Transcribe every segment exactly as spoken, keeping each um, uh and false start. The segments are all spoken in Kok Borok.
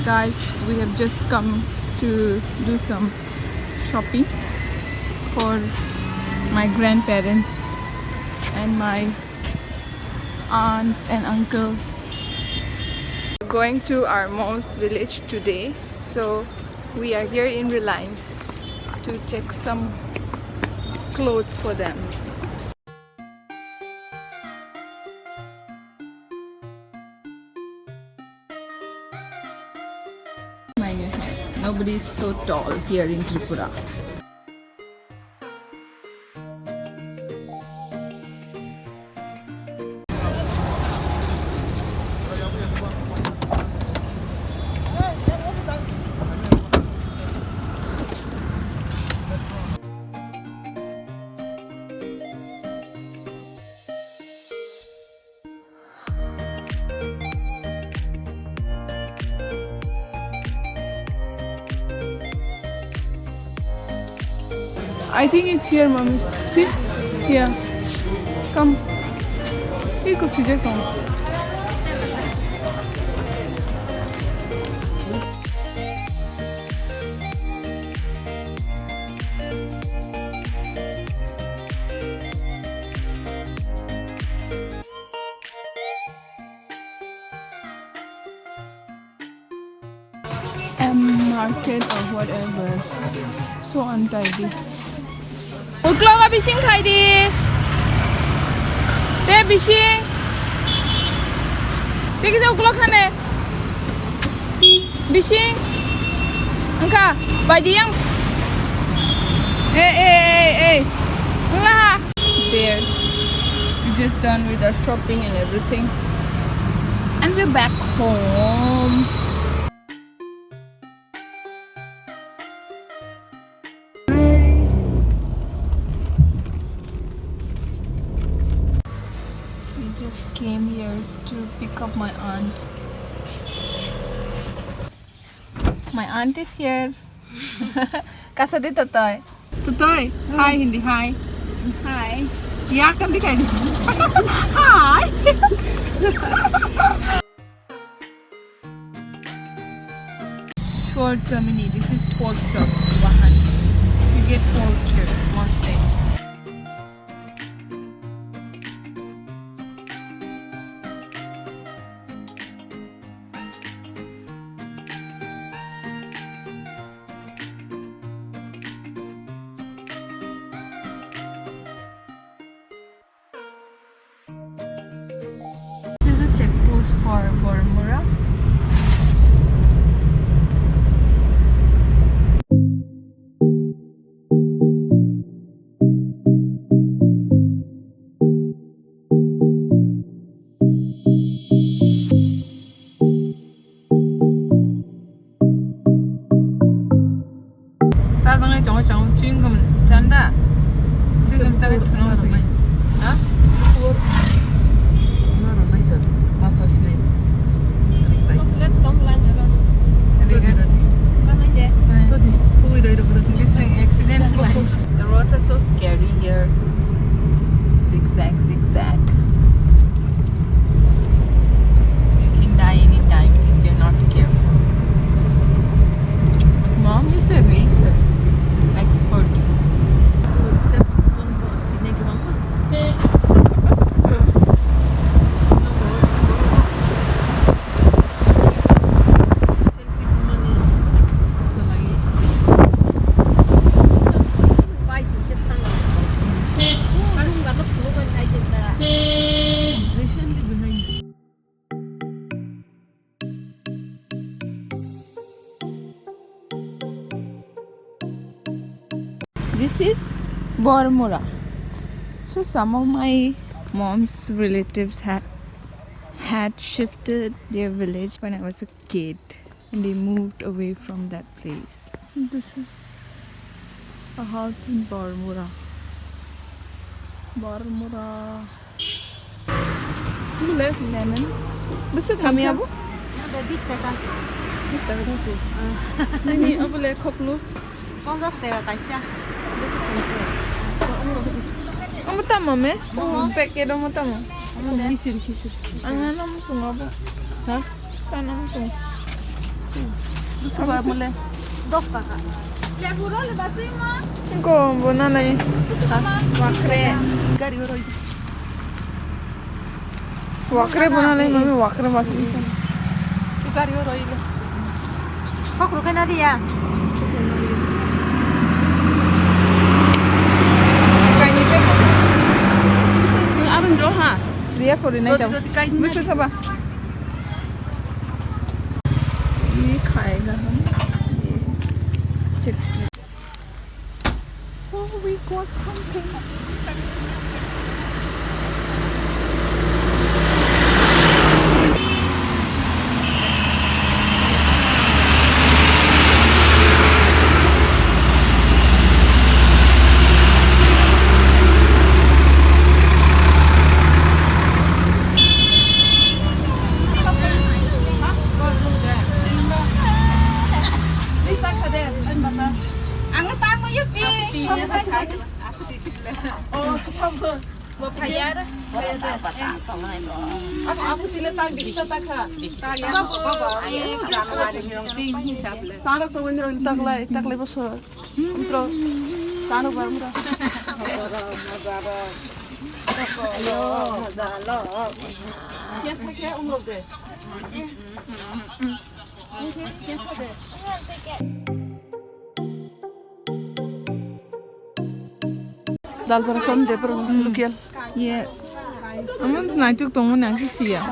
Guys, we have just come to do some shopping for my grandparents and my aunts and uncles. We're going to our mom's village today, so we are here in Reliance to check some clothes for them. Nobody is so tall here in Tripura. I think it's here, mommy. See? Here. Come. Iko sijak tong. M market or whatever. So untidy. Uklogo bising khai di. Te bising. Te kisa uklog khane. Bising. Engka, bai di yang. Eh, eh, eh, eh. Engka ha. There. We just done with our shopping and everything. And we're back home. We just came here to pick up my aunt. My aunt is here. Kasa di Totoi. Totoi, hi hindi, hi. Hi. Ya kan di kaini. Hi. Short Germany, this is pork chop, Wahan. You get pork here, mostly. This is a check post for Bormura. Chajaknai tongo, chwng chewing gum chanda. Chewing gum chagwi thwngna muchungwi. Ha? Chocolate tong lai jagao. Very good. Kamai de. Todi, pugwi doi rok todi. This thing accident. The roads are so scary here. Zigzag, zigzag. You can die anytime if you're not careful. Mom is a racer, expert. Recently behind. This is Bormura. So some of my mom's relatives had had shifted their village when I was a kid, and they moved away from that place. This is a house in Bormura. Bormura. Bwswk hamya bo? Abo bis taka. Bis taka thangsi. Ah. Nini abo le khoklu. Ponchas taka kaisa. Omo tamo me? Omo. O packet omo tamo? Omo de. Khisir, khisir. Ang ano muchungo bo. Ha? Chana muchungo. Busu ba mole. Dos taka. Lebu ro le basi ma. Ko bo na nai. Wakre. Gari ro. Wakre bo na nai mami wakre basi. Gari ro ro. Hok ro kana dia. Kani pe. Arun ro ha. Ria kori nai tam. Busu khaba. Ye khayega hum. Ye chutki. So we got something. Ang tamo yung pi. Oh, sampo. Bo phayar. Aku, aku tile tang di kita taka. Tang ya. Tang aku wani rong taklai, taklai boso. Utro, tano ba mura. Hello. Kya tha kya umrok de? Kya tha de? Dal bora som de bro, local. Yes. Amo naituk tongmani ang si siya.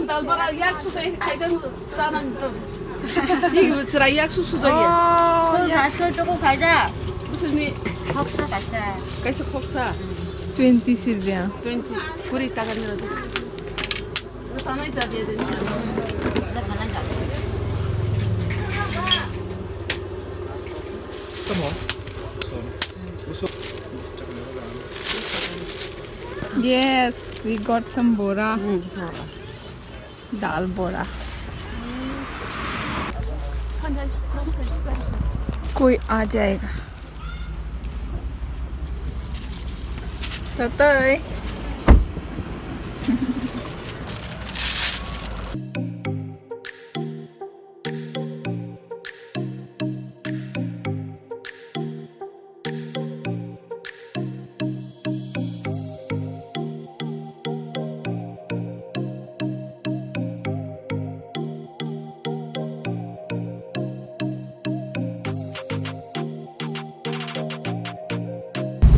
Dalbara yak su sai, sai dan chana ni to. Ni chwrai yak su su jai ya. Oh, yes. Soi to ko khaja. Busu ni. Khoksa kaisa. Kaisa khoksa. Twenty sir dia. Twenty. Kuri taka ni rodi. Tanai cha dia de. Come on. Yes, we got some bora. Dal bora. कोई आ जाएगा। Tatai.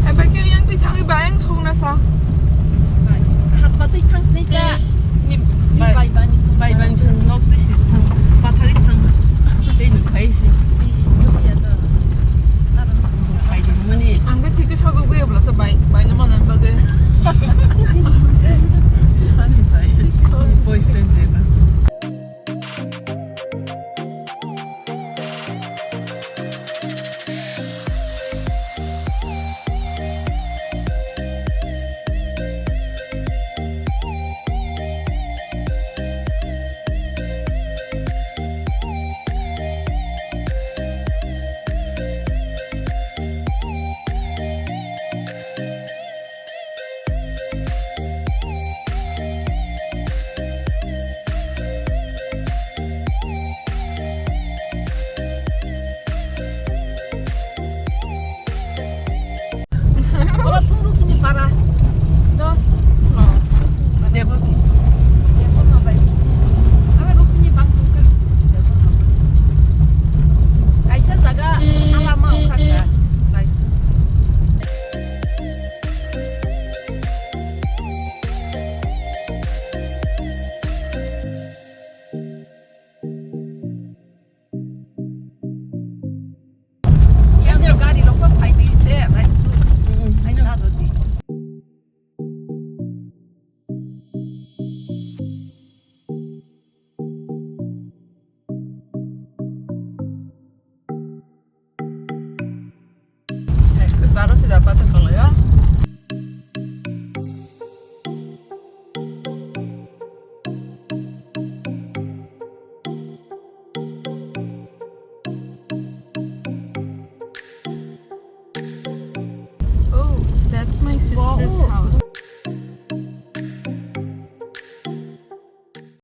Eba khe yang twi thangwi bayang songna sa. Hapma twi thangsni ta. Ni bai bani song. Bai bani song nok twi si thang. Pathagis thang. Tei nuk bai si. Bai de mani. Ang khe thik khe sajok gwi abla sa bai bai na manan bagwi.